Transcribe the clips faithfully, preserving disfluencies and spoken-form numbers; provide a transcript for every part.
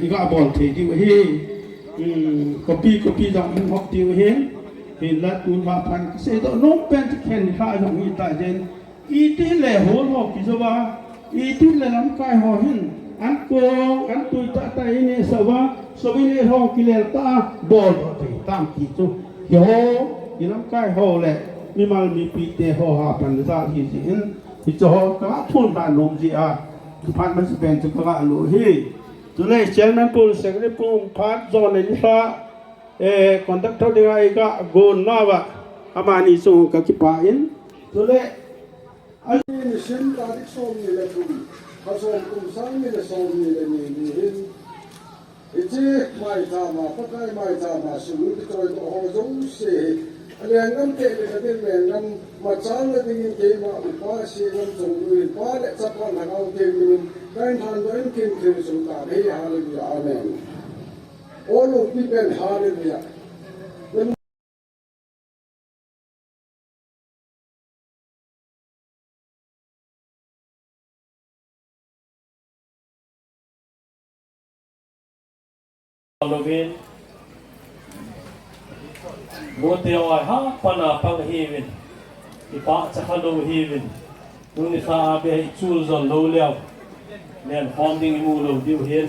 Iga bol thei diu ahi. Hmm, copy, copy jong hung hop diu ahi. Hinla tun vaphan kasei doh nom pen chu khen ni kha jong hi ta jeng. Iti le hol ho kijouva, iti le lamkai ho hin, an kong, an tui tah tah in isah uva, so in eiho kilel tah a, bol doh thei tam ti chu. Hiho, i lamkai ho le, mimal mipi te ho hapan jal hi jeh in, hiche ho kathun ha nom jeh a, phat masapen chu kaga lo hi. Chule chairman pu, secretary pu, phat jon le ni sa, eh, conductor dinga iga gon nauva, amani chu kakipah in. Chule, Ani nisim tarik somni le thum, kha som kum sang ni le somni le ni ni hin, hiche maicham a, Pakai maicham a sum kichoi doh ho jouse hi, alenggam te le kadin lenggam machal na dingin keima upa Sengam Chongloi in Pa le Chapa Lhagao Theng minin kahin thandoh in kin thil sum ta hi, hallelujah, amen. All of people, hallelujah. Lovin, mute oi ha pana pang hiuvin, ipa chakha lou hiuvin. Tuni sa a be hi chul jol lou leu. Len khom ding imu lou diu hin.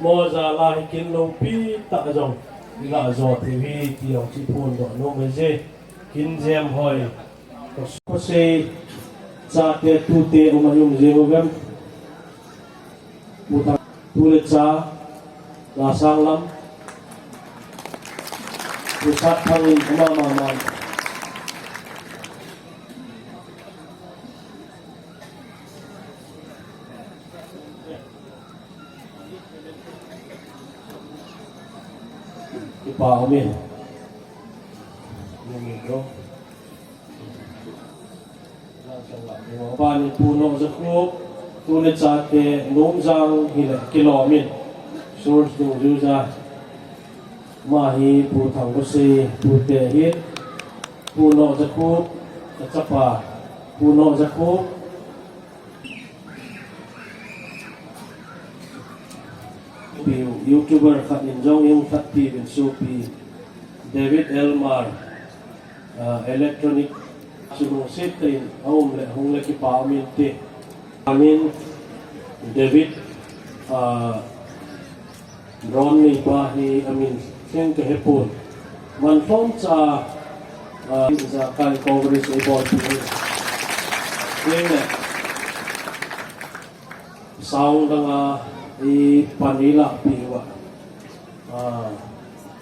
Mo ja la hi kin lou pi ta jong. Iga jo thei hi ti jong chi phun doh nom e je. Kin jem hoi. Ko se cha te tu te um a um je mo gam. Pu ta tu le cha la sang lam. Pu sat thang in ama ma ma. Kipa umin. Aban in Pu Nohjakhup, tu le chate Nomjang hile kilom in. Source Dungjuija. Ama hi Pu Thangvasei pute ahin, Pu Nohjakhup, kachapa, Pu Nohjakhup, pi, YouTuber khat in jong hung khat pi vin sopi, David Elmar, ah, electronic, chulungset tah in aum le hung le kipa umin te. Amin David, ah, Ron neipa hi amin lheng kahepon. Man lhom cha, ah, ijakai Congress eibolpi hi. Lheng le. Sound danga ipan eilahpi uva. Ah,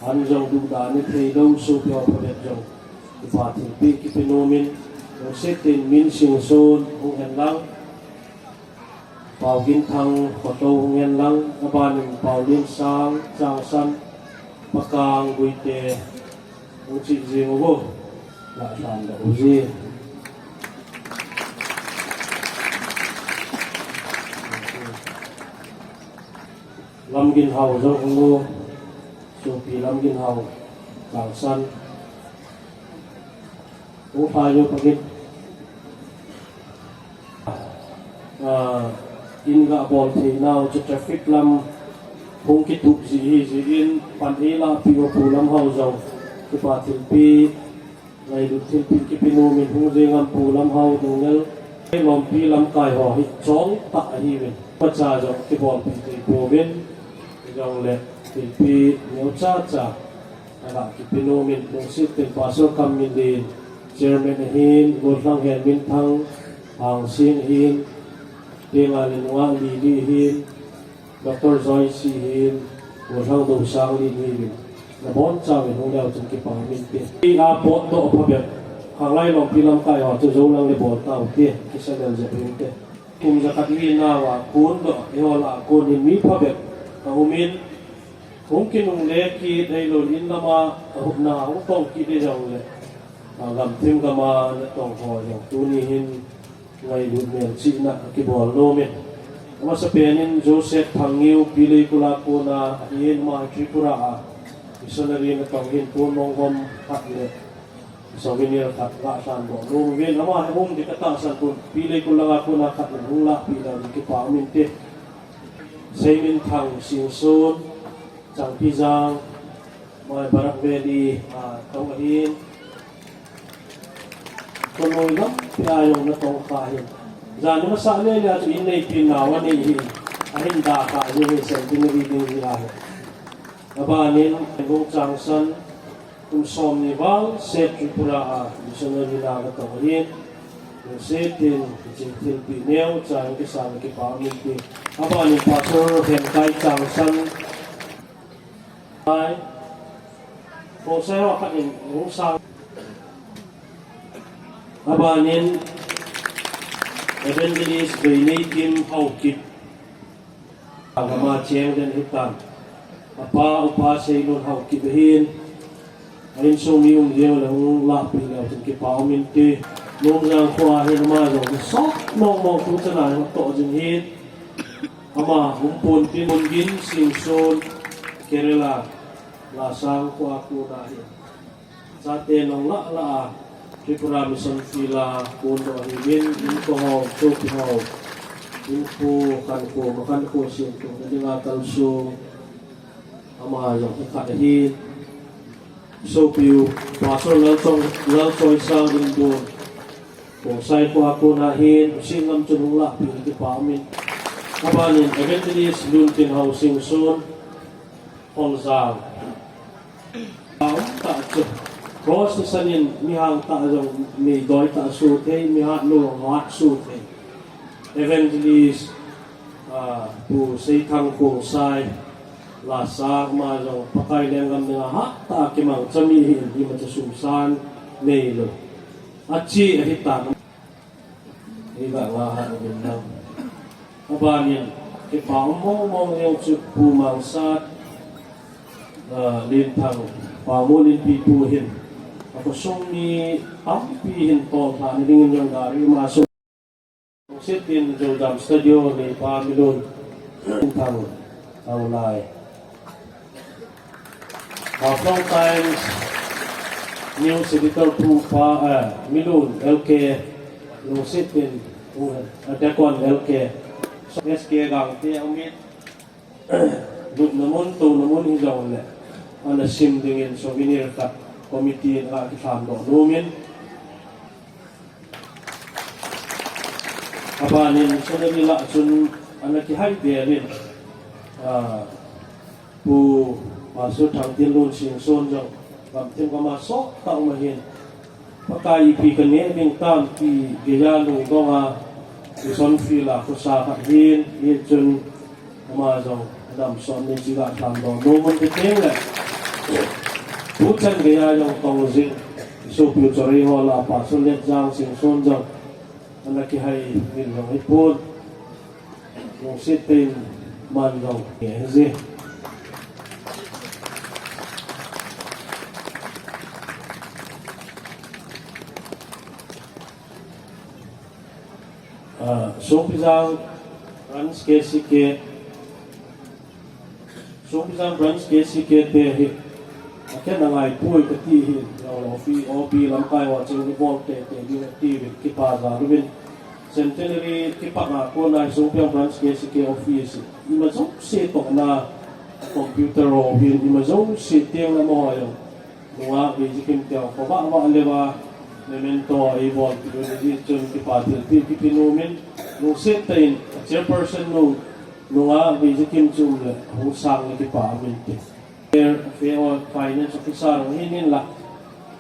an jong duhdan ithei lou sopi ho phabep jong. Kipa thilpeh kipe nomin. Lungset in Min Singson hung hen lang. Pau Ginthang, Khoto hung hen lang, abanin Pau Linsang, Changsan, Pakang, Guite, hung chi jing uvo, la than da uji. Lamginhao jong hung u, sopi Lamginhao, Changsan. Hung phai u pagin. Ah, in ga bol thei nau chu traffic lam hung kitup ji hi ji in pan eilahpi u Pu Lamhao jong kipa thilpeh ngailut thilpeh kipe nomin hung jing am Pu Lamhao Doungel. Lompi lamkai ho hi chong tah ahiuvin. Pacha jong kibolpi thei pouvin. Jongle thilpeh neocha cha. Aga kipe nomin, lungset in Pastor Kamminlen, Chairman ahin, Golhang Henminthang, Hangsing ahin, Tenga le Nunga Lily ahin, Doctor Joyce ahin, Golhang Dousang Lily ahin, nabonchauvin hung leu chun kipa umin te. Ina potdoh phabep, Khanglai Lompi lamkai ho chu jou lang le bol taute, kisa lel jep inte. Kum jakhat hi nauva kon doh, eiho lah a kon in mi phabep aumin, hung kinungle kit, ahilouleh in lama, ahutna hung tong kit jongle, a, gamthim gama natong ho jong tuni hin ngailut melchihna kibol nomin. Amasapen in Joseph Thangngeiu, Pileikul a kona ahin, ama Tripura a missionary natong hin, Pu Monggom khat le Souvenir khat lah than bol nom uvin, ama hi um ding katahsan pon, Pileikul langa kona khat le hung lahpi leu ding kipa umin te. Seiminthang Singson, Changpijang, Mai Barak Valley, a, tong ahin. Konoi lampi a jong natong kha ahin. Jan masa le le a chu in neipi nau anei ahin. Ahin da kha ahin, centenary ding hi ahin. Abanin, Vung Changsan, kum somni val, Save Tripura a missionary na katong ahin. Lungset in, hiche thilpeh neocha in kisang kipa um inte. Abanin Pastor Henkai Changsan, Hai. Khongsai ho khat in hung sang. Abanin Evangelist Veineikim Haokip. Agama cheng den hitan. Apa, Upa Seilun Haokip ahin. A insung mi um jeng le hung lahpeh leu chun kipa um inte. Nomjang khoa hin ama jong sot mong mong tu chana jong toh jing ahin. Ama hung pon tin Mungin Singson, Kerala, Lasang khoa kona ahin. Chate nung lah lah a, Tripura Mission Field a kon doh ahiuvin, insung ho, sopi ho, insung khankho, makhankho semtona dinga kalsong, ama jong hi khat ahin. Sopiu, Pastor Lalchoi, Lalchoisang Inbun, Khongsai khoa kona ahin, Singlam chun hung lahpeh kipa um in. Abanin Evangelist Luntinhao Singson, Khongsai. A um tah chu. Cross kisan in mi hang tah jong, mi doi tah su thei, mi hat nu jong hat su thei. Evangelist, a, Pu Seithang Khongsai, Lasa, ama jong Pakai lenggam dinga hatah a kimangcha mi ahin, imacha sumsan neilou. Achi ahitan. Higa nga ha uvin lang. Abanin, kipa um mong mong jeng chu Pu Mangsat, a, Linthang, Pa Molinpi pu hin. Akhosung mi tampi hin toltha na dingin jong gari ma sung. Sitin Jodam Studio, Leipa Milun, Linthang, Aulai. Haflong Times News Editor Pu Pa, eh, Milun, L K, Lungsitin, Pu, eh, Deacon L K, S K Gangte, Amit, Lutna mun, touna mun hijongle, ana sim dingin souvenir khat committee in akithan doh nomin. Abanin, Sonali lah chun ana kihai belin, ah, Pu Pastor Thangtinlun Singson jong gamthim gama sottah um ahin. Pakai ipi kaneh ding tam ti geiya lungdonga, mission field a khosa khat hin, hichun Ama jong, adam som ni chiga tham dong, nomun te teng le. Tuchan geiya jong tong jing, isopiu Chorei ho lah a Pastor Letjang Singson jong, ana kihai min jong hipon. Lungset tah in man jong, nge ji. Ah, Songpijang Branch K C K, Songpijang Branch K C K te hi, akhen angaipoi kati hi, O B, O B lamkai ho chun ibol tete ding ati uvin kipa jal uvin. Centenary kipatna kona Songpijang Branch K C K office, ima jouse tohna computer ho hin, ima jouse teng lama ho jong. Nungah Veijikim te, khovah vah leuva, memento eibolpeh u ahi chun kipa thilpeh kipe nomin, lungset tah in, chairperson nu, Nungah Veijikim chu um le, hung sang le kipa um inte. Finance officer hung hin in la,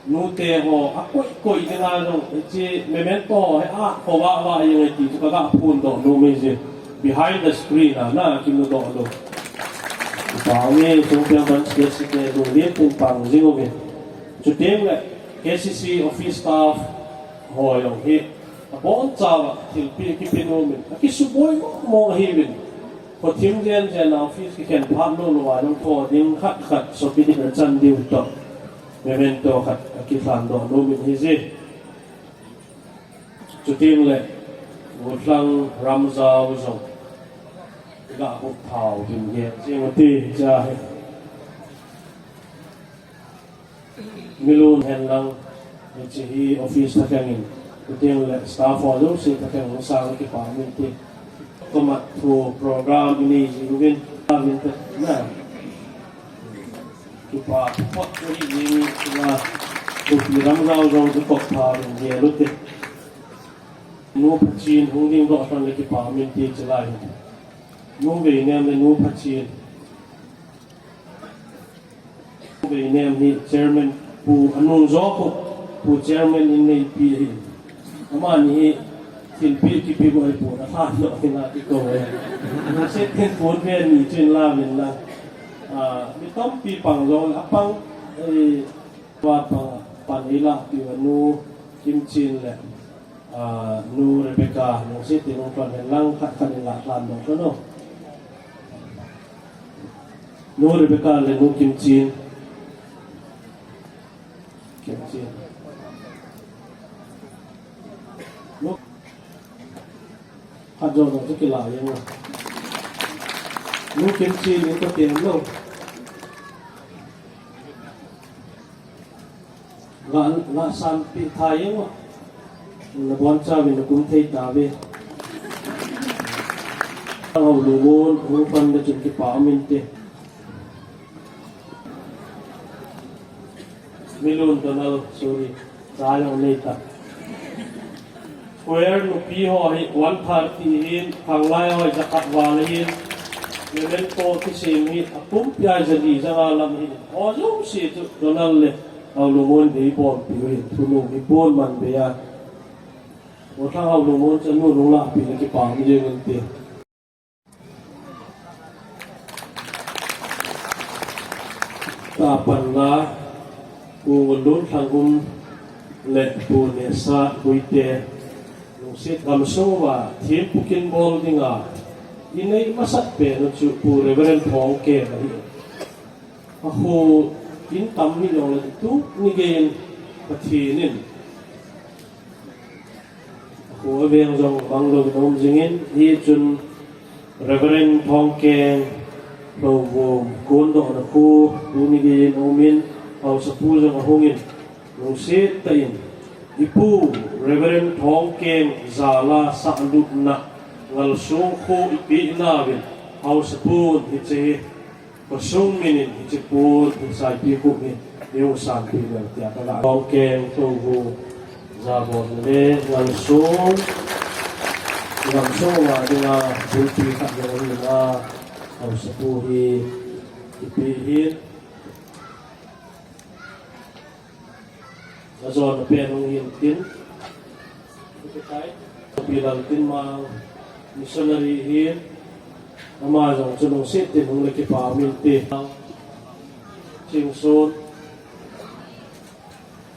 nute ho, akoi koi dinga jong, hiche memento ho hi, a, khovah vah jeng e ti chu kaga phondoh nom e ji. Behind the screen a, na kimudoh lou. Pang e, Songpijang Branch K C K te, lunglhai pung pang jing uve. Chuteng le, K C C office staff ho jong hi, abonchauva thilpeh kipe nomin, akisuboi mong mong ahiuvin. Khothim jen jen a office kikhen phat lou louva jong tho ding khat khat, sopi ding achan diu toh, memento khat akithan doh nomin ahi ji. Chuteng le, Gotlang Ramjao jong, iga hop thao ding nge, jing uti, hiche hi. Milun hen lang, hiche hi office thakeng in, chuteng le, staff ho jouse thakeng hung sang kipa um inte. Komat thu program ini jiuvin, amin te na. Kipa pot ko hi ni na. Ko pi ram rau rau ko ko pa ni ye lu te. Nu Pachin hung ding ro tan le kipa min ti chilai. Nu Veinem le Nu Pachin. Veinem hi chairman pu anung jo ko pu chairman in neipi hi. Amani hi thilpi kipi ko hi pu na ha lo hi na ki ko he. Na se ten pu ve ni chin la min la. Ah, mi tampi pang jo a pang, eh, pa pang pan hi la pi Nu Kimchin le. Ah, Nu Rebecca, Nu Siti, Nu Tuan Hen Lang, khat khat in la tlan dong tlan o. Nu Rebecca le Nu Kimchin. Kimchin. Nu. Khat jo dong chu kila jeng o. Nu Kimchin in ko tem lo. Nga, nga sanpi tha jeng o. Na bon cha vin na kum thei ta ve. Hau lu mon, hung pan na chun kipa min te. Milun Donald, sorry. Cha jong nei ta. Choir nupi ho hi one thirty hin, khanglai ho hi jakhat val hin, memento kisem hi, apumpi a jali janga lam hin, ho jouse chu Donald le Haolungun dei bolpi u hin, thunung hi pon man be a. Gollhang Haolungun chu nu nung lahpi le kipa mi jeng inte. Tapan la, Pu Ngulun Thangum le Pu Nesa Guite, lungset gamsung uva thempu kin bol dinga, inei masat pen u chu Pu Reverend Thongkeng ahi. Akhu in tam ni jong le tu ni gei in Pathen in Akhu aveng jong mang lou in um jingin, hichun Reverend Thongkeng Hluvum kondohna khu tuni gei in umin, haosapu jong ahungin, lungset tah in, ipu Reverend Thongkeng jala sahlupna Ngalsong khu ipeh nauvin, haosapun hiche hi Khosung min in hiche pon, hiche saipi khu min, neu sanpi lou tia ka ga. Thongkeng Hluvum jabon le Ngalsong, Ngalsong a dinga bulpi khat jong ahi na, haosapu hi ipi hin. Ajona pen hung hin tin. Pi Laltinmang missionary hin. Ama jong chu lungset tin hung le kipa min te. Chingsun.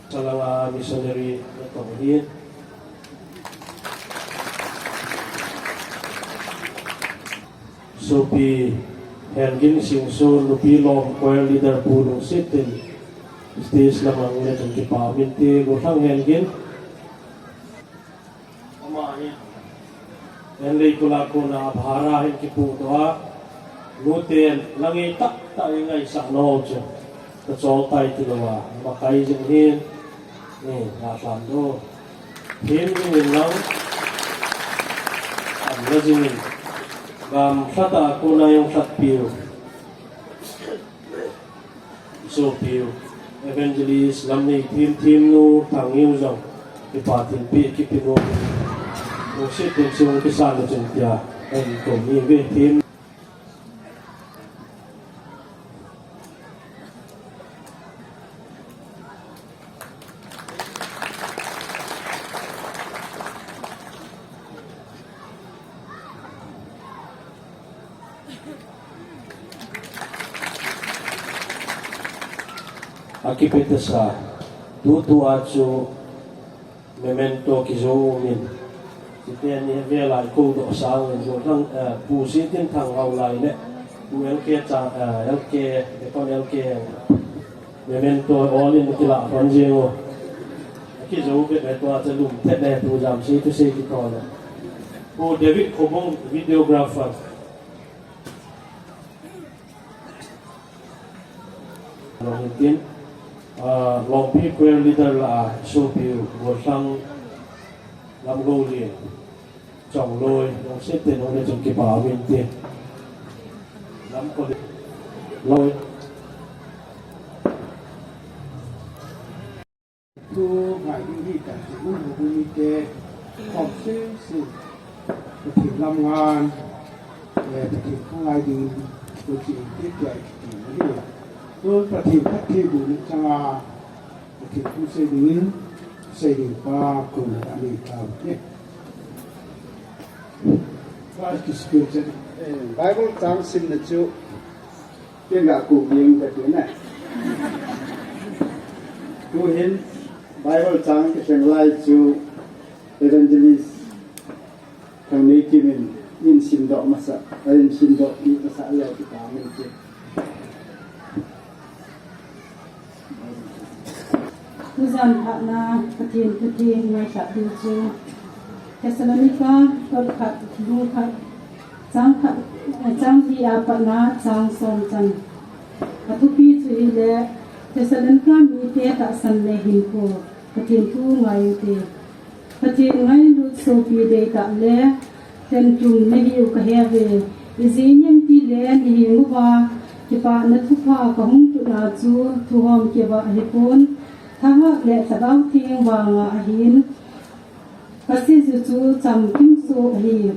Chalanga missionary na tong hin. Sopi Hengin Singson, nupi lom choir leader pu lungset in stage lamang le tun kipa min te. Gollhang Hengin. Ama hi. En lei kula kona bhara hin kipu doh a. Nuten la ngei tak tak i ngaisah nau chu. Ka chol tai ti lou a. Makai jing hin. Ni, nga hlam doh. Thim jingin lang, am la jingin, gam lhata kona jong lhatpiu. Sopiu, Evangelist Lamnei thim thimnu, Thangniu jong, kipa thilpeh kipinu. Lungset thim sung kisan na chun tia, en ko ni ve thim. Akipetasa, tutua chu memento kijou umin. Chuteni vela i kou doh sang in, Gollhang, eh, Pu Sitinthang Haolai le Pu L K Chang, eh, L K, Deacon L K, memento all in kila hon jing u. Kijou be be tua cha lum thet le tu jam si tu si ki ko le. Pu David Khobung videographer. Long tin, ah, Longpi choir leader la, ah, Sopiu, Gollhang Lamgoulian. Chong loi, lungset tah in um le chun kipa um inte. Lam ko loi. Thu ngai ding hi kan ti mun bu ni te. Khom se se. Pathen lam ngan. Eh, Pathen thu ngai ding. Ko chi te te ai ti ni. Ko Pathen phatthei bu ni changa. Pathen thu sei dingin, sei ding pa kong ani tau te. First scripture, eh, Bible chang simna chu, ken ga ku ding ka ti na. Tuhin Bible chang kiseng lai chu Evangelist Thangneikim in, in simdoh masa, in simdoh pi masa leh kipah in ti. Tujan phatna Pathen thu ngaisah diu chu Thessalonica, kot khat, bung khat, chang khat, eh, chang li a patna, chang som chan. Athupi chu hile, Thessalonica mite tahsan le hinkho, Pathen thu ngai u te. Pathen ngailut sopi deitah le, tentum nahiu kahe uve. Ijeh inem itile nahing uva, kipana thupha kahung tuna chu, thuhom keuva ahipon, thahat le Lhagao Theng vanga ahin, kasei u chu chamkim soh ahi.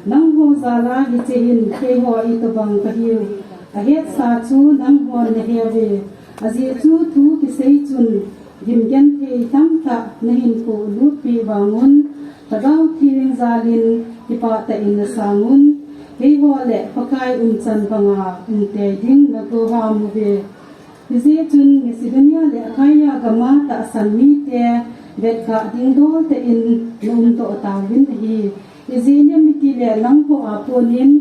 Nangho jal a hiche hin keiho itobang kahiu ahetsa chu nanghon nahe uve. Ajeh chu thu kisei chun gimgenthei tamtah nahin polut peh vangun, Lhagao Theng jal in kipah tah in nasang un, keiho le Pakai umchan banga umtei ding nagoham uve. Hijeh chun Macedonia le Achaia gam a tahsan mite vetkah ding dol tah in naum doh tauvin ahi. Ijeh inem itile nangho a konin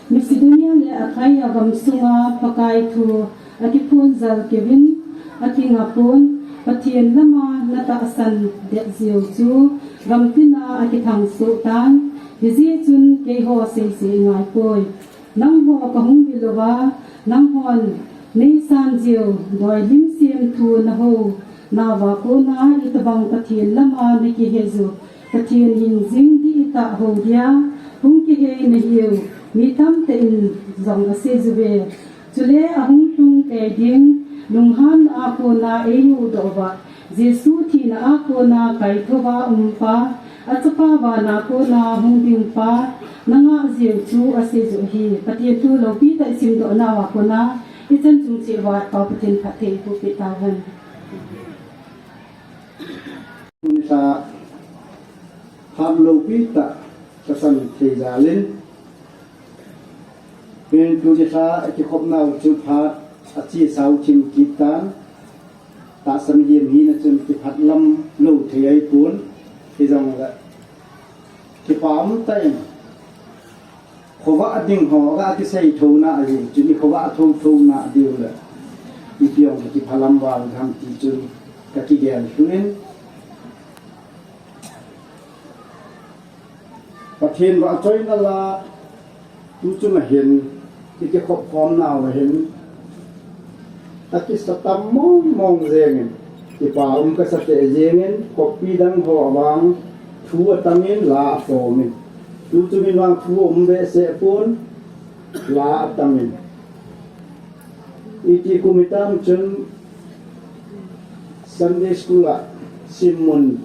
Macedonia le Achaia gam sunga Pakai thu akiphonjal keuvin, akinga pon, Pathen lama natahsan det jeh u chu gamtina akithang soh tan, hijeh chun keiho seisei ngai poi. Nangho kahung vil uva, nanghon neisan jeh u, doi lim semthu nahou nauva kona itobang Pathen lama nakihe u, Pathen hingjing dihtah hou dia hung kihei nahiu, mi tamtah in jong asei uve. Chule ahung lhung tei ding, lunghanna a kona eihuhdoh uva, Jesu thina a kona kaithouva um pa, achapa vana kona hung ding pa, nangah jeh u chu asei u ahi. Pathen thu loupi tah i simdoh nauva kona, ichan chung cheh uva Pa Pathen phatthei eiboh peh tauhen. Tuni sa, ham loupi tah kasan thei jal in, Pen tuni sa kikhop nau chu phat achesa u chim kit tan. Tahsan hiam hina chun kiphat lam lou thei ahipon. Hijongle kipah um tah in, khovah ding ho ga kisei thouna ahi, chun i khovah tho thouna diu le, ipi jong kiphalam val tham ti chun kakigel lhuh in. Pathen vahchoina la, tuchung a hin, i kikhop khom nau a hin, akisa tam mong mong jeng in, kipa um kasa teh jeng in, khopi dang ho a vang, thu atam in, la asom in. Tuchung in vang thu aum behseh pon, la atam in. Iti kum hitam chun Sunday school a simmun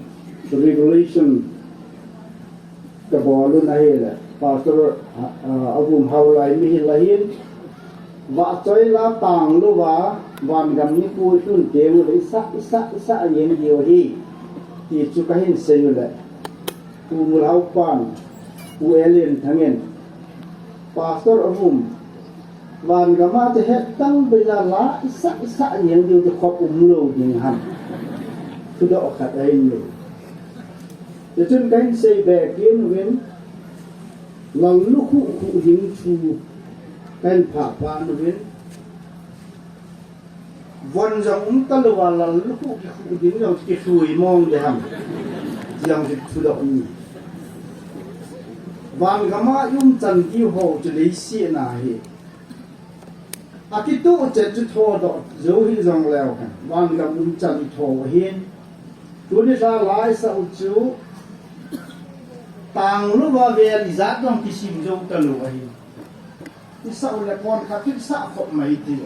regulation kabol un ahile, Pastor, ah, Avum Haolai mihem ahin, vahchoi la tang louva, vangam nikho i lhun teng ule isah, isah, isah jeng diu ahi, ti chu kahin sei ule, Pu Mulhao pan, Pu Elen Thangin, Pastor Avum, Vangam a chu hetang beija la isah isah jeng diu chu khop umlou ding ham. Thudoh khat ahin nei. Tichun kahin sei be kit uvin, lallukhuh khuh ding thu kahin phah pah uvin. Von jong um talouva lallukhuh kikhuh ding jong kikhui mong ding ham. Jong kithudoh ni. Vangam a i umchan diu ho chu leiset a hi. Akitoh chet chu thodoh jou hih jongleu hen, vangam umchan i tho ahin. Tuni lha la isah u chu Tang louva vel ijat jong kisim jou talou ahi. Isah u le kon khat chu isah khop mai ti.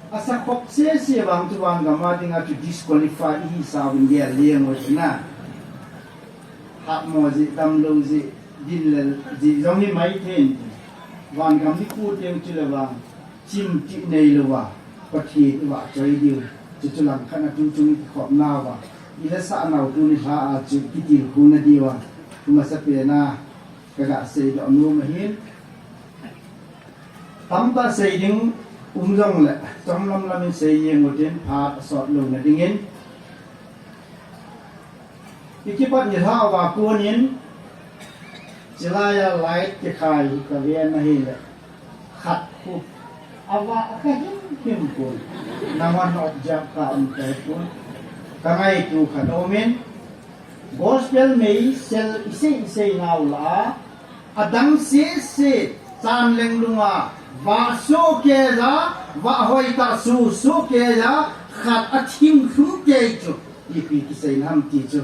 Asah khop sese vang chu van gam a dinga chu disqualify ihi sauvin gel leng u tina. Hatmo jeh, damlou jeh, din le jeh jong hi mai thei in ti. Van gam nikho teng chu le vang chimtih neilouva Pathen ivahchoi diu. Chuchu langkhat a tuchung ikikhopnauva, ila sahnau tuni lha a chu kitilkhouna diuva, amasapen a kaga seidoh nom ahin. Tamtah sei ding um jongle, chomlam lam in sei jeng utin phat asot louna dingin. Ikipat nilhah uva konin, chulai a light kikhai hi kaven ahile, khat khu avah kahim him pon, nangman object ka um kahipon, kangaito khat aumin, gospel meisel isei isei nau lah a, adang sese, chanleng lunga, vah sohkeiya, vah hoitah soh sohkeiya, khat athim lhum kei chu, ipi kiseina ham ti chu,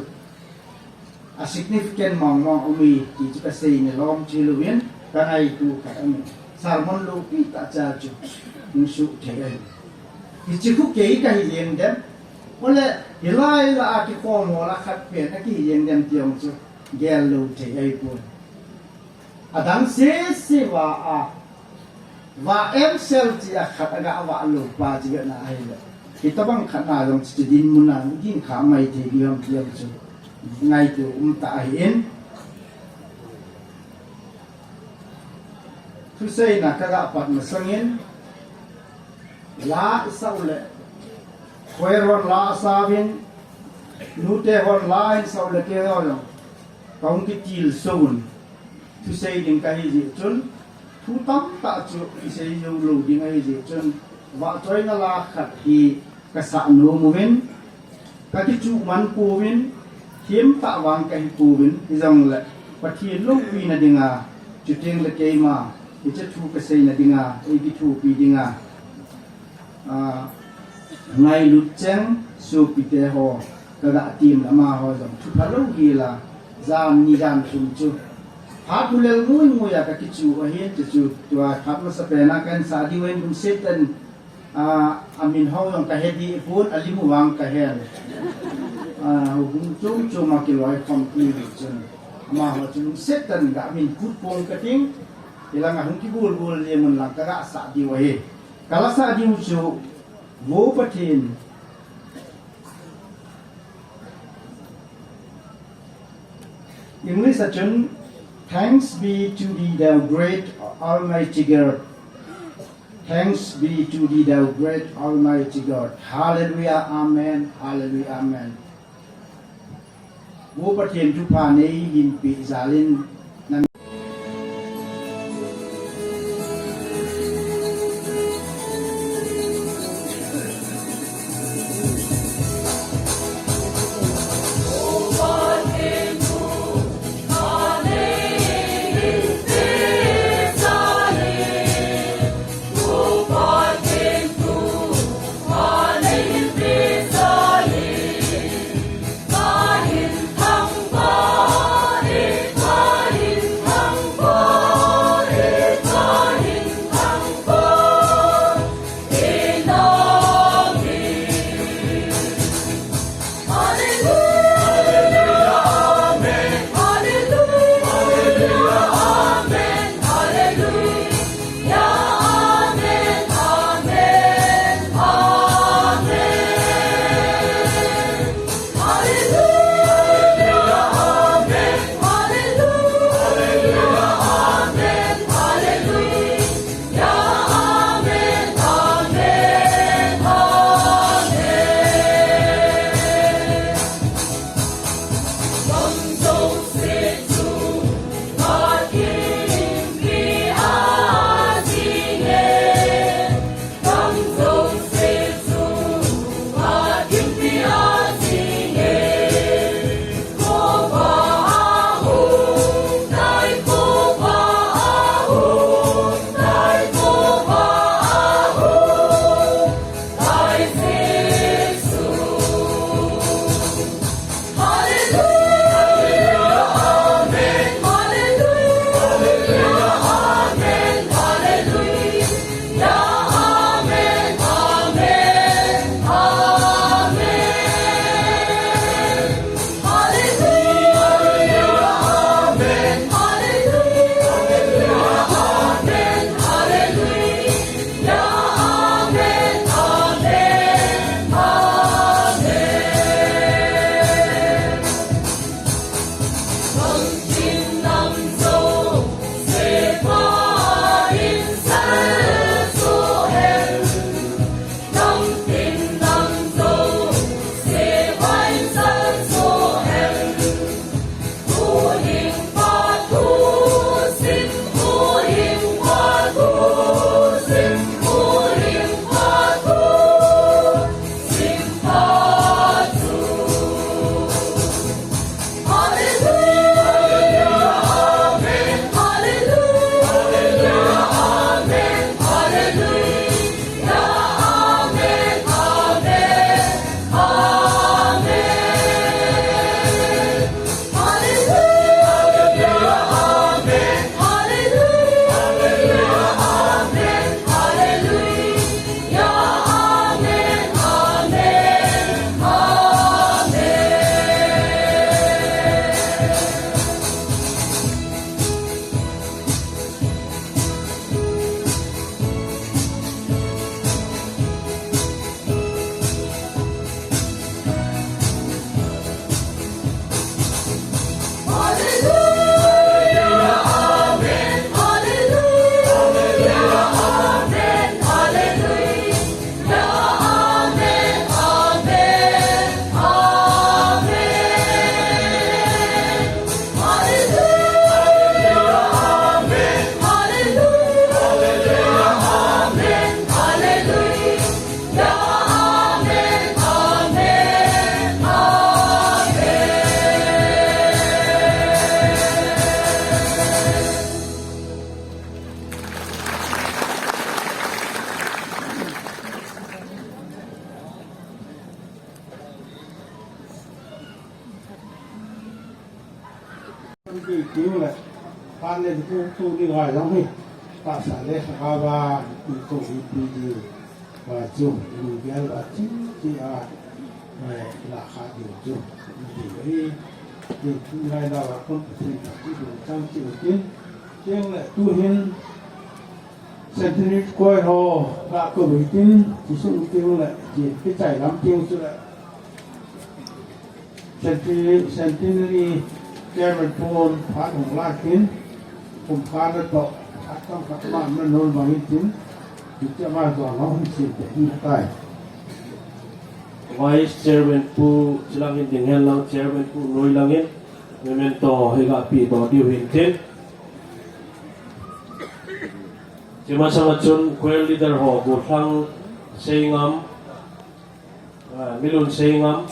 a significant mongmong aume ti chu kasei nalom chu hilouvin, kangaito khat aumin, sermon loupi tah cha chu hung soh thei ahi. Hiche khu kei kahi jeng dem, ole hilai lah a kikhom ho lah a khat pen akihi jeng dem ti jong chu gel lou thei ahipon. Adang sese vah a, vah emsel chea khat aga vah lou pa chu vetna ahile, hitobang khat na jong chu dinmun a ding kha mai thei ding ham ti jong chu ngaito umtah ahin. Thuseina kaga pat masangin, la isah u le, khoher hon la asauvin, nute hon la ahinsah u le keiho jong kahung kitilsouvin, thusei ding kahi jeh chun, thu tamtah chu isei jou lou ding ahi jeh chun, vahchoina la khat hi kasah nom uvin, kakichuh man pouvin, themtah vang kahi pouvin, hijongle Pathen loupina dinga, chutengle keima hiche thu kaseina dinga eikithopi dinga, a, ngailut cheng sopite ho kaga tem le amaho jong thupha louhela, jan ni jan thum chu phat bulel ngui ngui a kakichuh ahin, chuchu tua phat masapen a kahinsah diu ahin, kum Satan, a, amin ho jong kahe deh pon, alim u vang kahen. A, houbung chom chom a kiloikhom ti chun, amaho chun Satan ga min put pong kating, hilanga hung kigol gol jeng un lang kaga sah diu ahi. Kalasah diu chu, Vo Pathen, English a chun, Thanks be to thee, thou great Almighty God. Thanks be to thee, thou great Almighty God. Hallelujah, amen. Hallelujah, amen. Vo Pathen thupha neihin peh jal in, Ti le, pan le tu tu ni ga jong hi. Pasa le sa ka ba, tu tu hi ti di. Wa chu, ni gel a chi chi a. Eh, la kha di chu. Ni di hi. Ti tu lai la wa kon ti ta ti du chang chi u tin. Tiang le tu hin. Centenary koi ho, la ko u tin, ti sung tiang le, ti, ti chai lam tiang chu le. Centenary, Centenary Chairman pu phat hung la tin, kum kha na to, khat tam khat ma na nol ma hin tin, ti cha ma to na hung sin te hin tai. Vice Chairman pu, chilang hin ding hen lang, Chairman pu noi lang hin, memento hi ga pi to diu hin tin. Chima sanga chun choir leader ho, Gothlang Seingam, ah, Milun Seingam.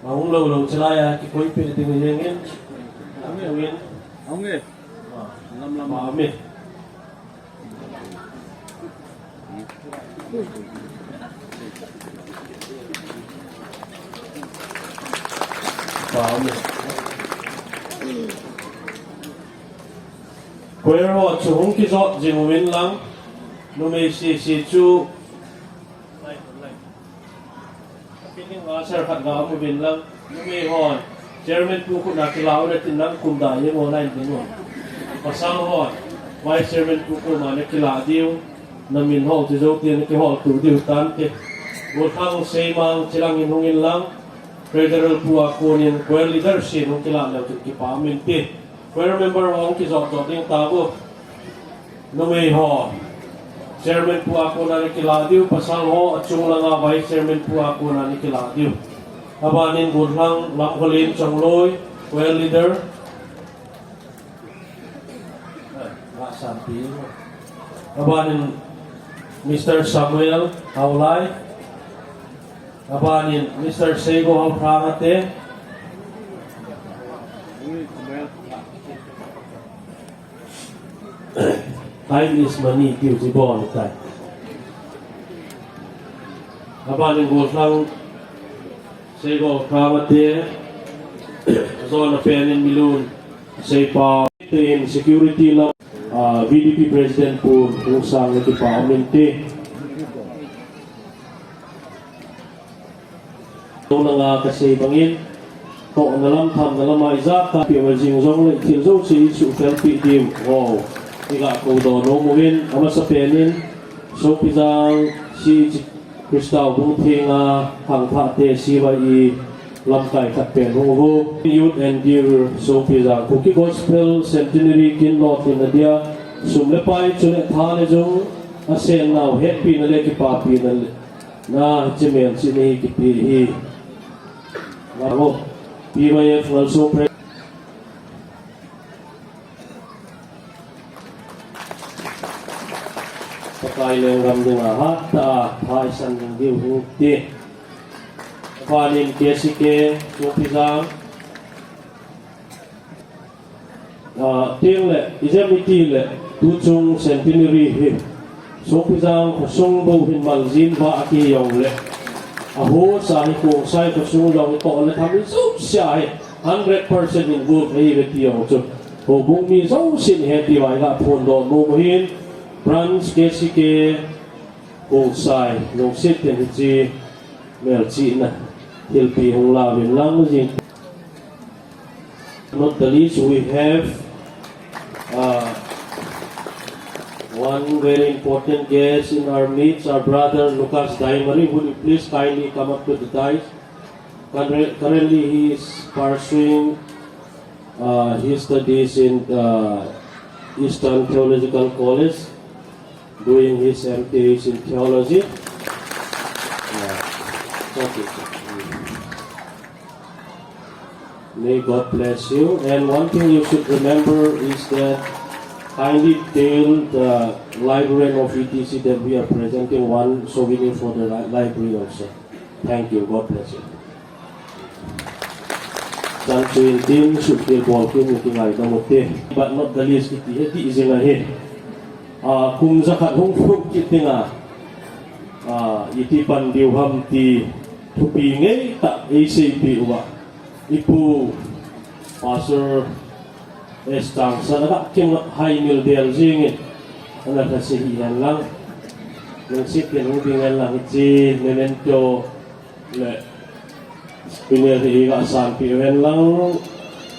Ahung lou lou chilai a kikoi pe ding jeng in. Ahung e. Ahung e. Ah, lam lam. Ah, mi. Choir ho chu hung kijot jing uvin lang, numei sese chu. Apilin nga sar khat nga um uvin lang, numei hon. Chairman pu khu na kila u le tin lang kum da ye mo lai ding o. Pasal hon. Vice Chairman pu khu ma na kila diu. Na min ho ti zo ti na kihol tu diu tan te. Gothlang Seimang chilang in hung in lang. Federal pu a konin choir leader sin hung kila leu tin kipa min te. Choir member hung kijot jot ding ta bu. Numei ho. Chairman pu a kona ni kila diu, pasal ho, achung langa vice chairman pu a kona ni kila diu. Abanin Gothlang Lamkholin Chongloi, choir leader. Abanin Mister Samuel Haolai. Abanin Mister Seigo Haophangate. Time is money, tiu chi bol tai. Abanin Gothlang Seigo Haophangate. Zona penin Milun Seipa. Te in security la, ah, V D P President pu Lungsang le kipa min te. Tuna nga kasei bangin, tohna lam thamna lama ijat kapi a jing jongle thil jouse isuhfel pi diu ho. Iga kodoh nom uvin, amasapen in, Sopijang C H Christa Bungthenga khangthah te C Y E lamkai khat pen hung uvo. Youth and Dear Sopijang Kuki Gospel Centenary kin lolhinna dia sum le pai chule tha le jong asennau hetpina le kipapina le na hiche melchihna hi kipe hi. Namo P Y F Ngalsong Pre- Pakai lenggam dinga hatah a phaisan ding diu hite. Abanin K C K Sopijang. Ah, tin le, ijemiti le, tuchung centenary hi. Sopijang khosung bou hin maljin ba aki jong le. Ahung sa hi Khongsai khosung jong hi toh le tham hi jouse hi. Hundred percent involved ahi ve ti jong chu. Houbung mi jousen ahi ti vang iga phondoh nom u ahin, Branch K C K Khongsai lungset in hiche melchihna thilpeh hung la uvin lang jing. Not the least, we have, uh, one very important guest in our midst, our brother Lucas Daimari. Would you please kindly come up to the dais? Curre-, currently, he is pursuing, uh, his studies in, uh, Eastern Theological College, doing his M T H in theology. Uh, thank you. May God bless you. And one thing you should remember is that kindly tell the librarian of E T C that we are presenting one souvenir for the li-, library also. Thank you. God bless you. Chan chu in tin, suhkhel bolkhel in kingaidam ute. But not the least, iti hi ti jing ahi. Ah, kum jakhat hung lhung kit dinga, ah, iti pan diu ham ti thupi ngeitah eiseipeh uva. Ipu Pastor S Changsan, ana kingai mil del jingin, ana kasa hihen lang. Nang sitin hung ding hen lang, hiche memento le souvenir hi gasanpeh uhen lang,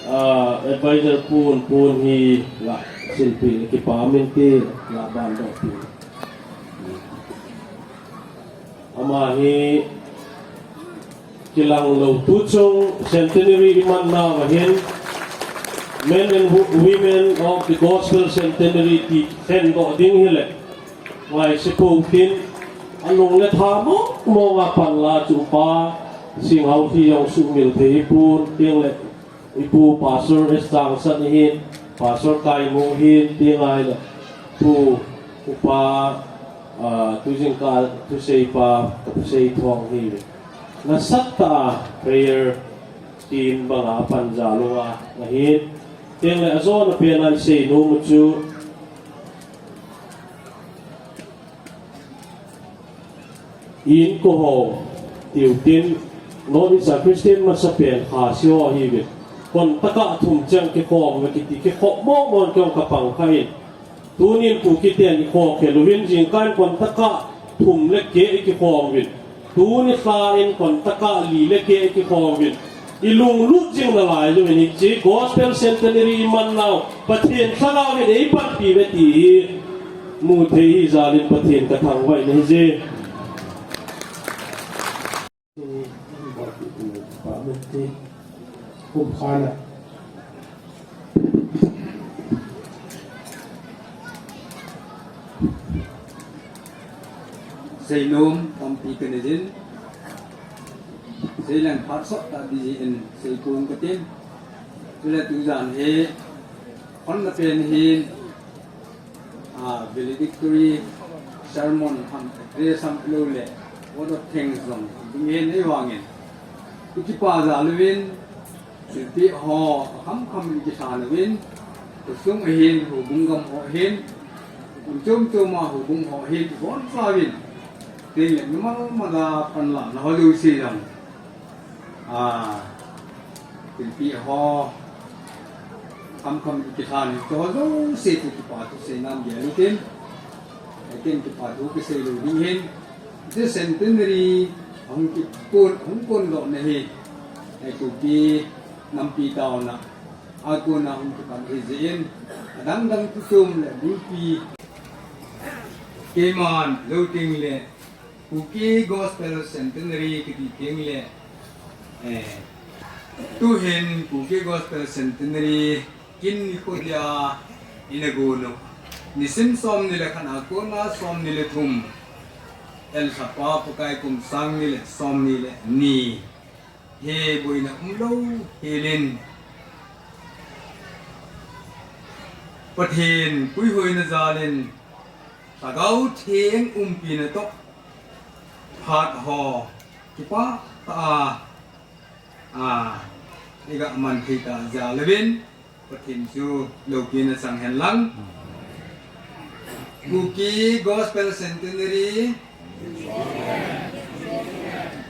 ah, advisor pun, pun hi gasilpeh le kipa umin ti, gabandoh peh. Ama hi kilang lou tuchung centenary iman nauva hin Men and Wo-, Women of the Gospel Centenary ti khendoh ding hile, ngaise pou tin, alung le tha mong monga panla chu Upa Singhao hi jong sumil thei hipon, tin le Ipu Pastor S Changsan ahin, Pastor Kaimong ahin, ti ngai le, Pu, Upa, ah, tujingkah thuseipa, ka thusei thong hi. Nasatah a prayer team banga pan jal uva, ahin. Tin le ajona pen a isei nom u chu, Inko ho, tiu tin, North East a Christian masapen Khasi ho ahiuvin. Kon taka thum cheng kikhom uve kiti, kikhom mong mong kei jong kapang kha in. Tunin Kuki ten ikhokhel uvin, jingkah in kon taka thum le keh ikikhom uvin. Tuni lha in kon taka li le keh ikikhom uvin. Ilunglut jing nalai jouvin hiche Gospel Centenary iman nau Pathen Lhagao in eipanpi uve ti hi mu thei hijal in Pathen kathangvah in ahije. Seinom tampi kanei jin, seileng phat sot tah ding jeh in seipong katin. Chule tujan hi, hon na pen hin, ah, valedictory sermon ham, address ham, lou le, vote of thanks jong ding hin, ahivangin, ikipa jal uvin, Thilpeh ho, akhamkham in ikilhan uvin, khosung ahin, houbung gam ho ahin, kum chom chom a houbung ho ahin, ibonchauvin, tin le mimal mal a panlahna ho jouse jong, ah, thilpeh ho, khamkham in ikilhan uvin, chuho jouse chu kipa thu seinam gel utin, tin kipa thu kisei lou ding hin, Hiche centenary ahung kikon, ahung kondohna hi, eh, Kuki nampi taona a kona hung kipan ahi jeh in, adang dang tuchom le bulpi, keiman lou teng le Kuki Gospel Centenary kiti teng le, eh, tuhin Kuki Gospel Centenary kin nikho dia ina gon u. Nisim somni le khat a kona somni le thum. Elhapa Pakai kum sang ni le somni le ni. Hi boina umlou helin, Pathen puihoina jalin, Lhagao Theng umpina toh phat ho kipah tah a, a, iga man thei tah jal uvin, Pathen chu loupina chang hen lang. Kuki Gospel Centenary.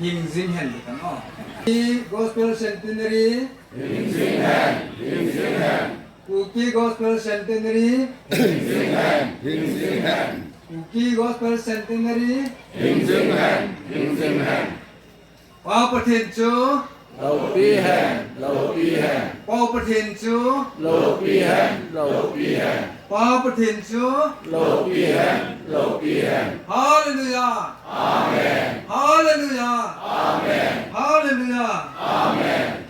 Hing jing hen le kan o. Kuki Gospel Centenary. Hing jing hen, hing jing hen. Kuki Gospel Centenary. Hing jing hen, hing jing hen. Kuki Gospel Centenary. Hing jing hen, hing jing hen. Pa Pathen chu loupi hen, loupi hen. Pa Pathen chu loupi hen, loupi hen. Pa Pathen chu loupi hen, loupi hen. Hallelujah. Amen. Hallelujah. Amen. Hallelujah. Amen.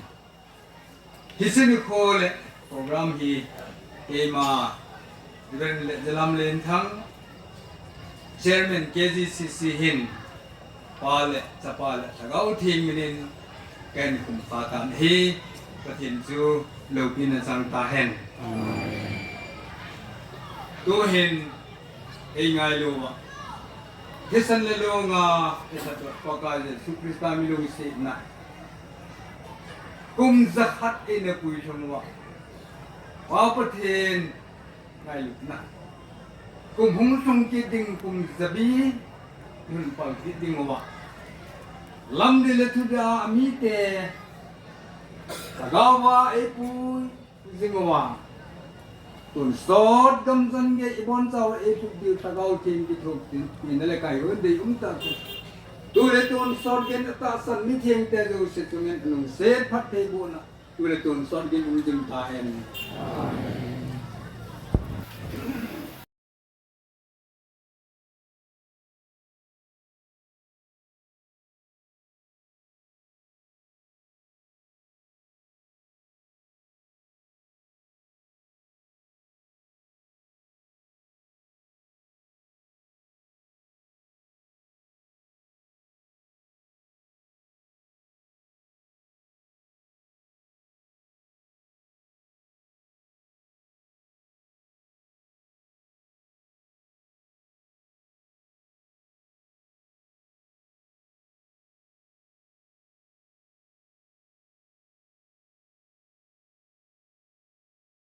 Hiche nikho le program hi keima Reverend Letjalam Lenthang, Chairman K G C C hin, Pa le Chapa le Lhagao Theng minin kahin khum kha tan ahi, Pathen chu loupina chang tahen. Tuhin ei ngailu uva, thisan le lunga eisah Pakai Jesu Christa mi lungsetna kum jakhat eina puilhung uva, Pa Pathen ngailutna kum hung lhung kit ding, kum jabi hun pal kit ding uva, lamdei le thudei a mite Lhagao va eipui jing uva, tonsot gamjan gei ibonchauva eipui diu Lhagao Theng kithopi, pina le kaihon dei umtah. Tule tonsot gei in atahsan mithengte jouse chunga alungset phattheibohna tule tonsot gei in um jing tahen.